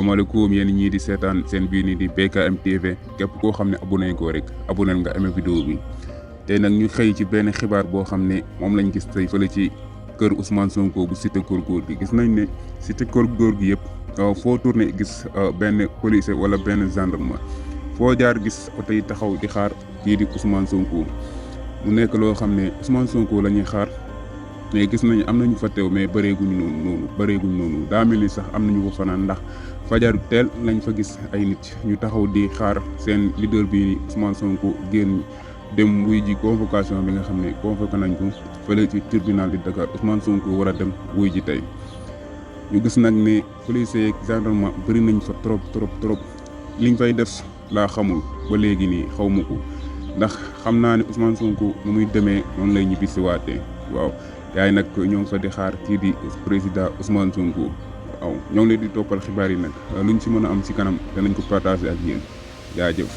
asalaamaaleykum yéen ñii di seetaan seen bii nii di BKM TV képp koo xam ne abonné ko rek abonné nga aimé vidéo bi tey nag ñu xëy ci benn xibaar boo xam ne moom lañ gis tey fële ci kër Ousmane Sonko bu Cité Keur Gorgui gis nañ ne Cité Keur Gorgui yëpp foo tourné gis benn policier wala benn gendarme foo jaar gis oto yi taxaw di xaar kii di Ousmane Sonko mu nekk loo xam ne Ousmane Sonko la ñuy xaar mais gis nañ am nañu fa teew mais bëreeguñ noonu daa mel ni sax am nañu ko fanaan ndax fajar teel lañ fa gis ay nit ñu taxaw di xaar seen leader bi Ousmane Sonko génn dem wuy ji convocation bi nga xam ne convoqué nañ ko fële ci tribunal di Dakar Ousmane Sonko war a dem wuy ji tey ñu gis nag ne policiers ak gendarme bëri nañ fa trop liñ fay def laa xamul ba léegi nii xaw ma ko ndax xam naa ne Ousmane Sonko nu muy demee noonu lay ñibbisi waatee waaw yaay nag ñoo ngi fa di xaar kii di président Ousmane Sonko waaw ñoo ngi leen di toppal xibaar yi nag luñ ci mën a am ci kanam danañ ko partager ak yéen jaajëf.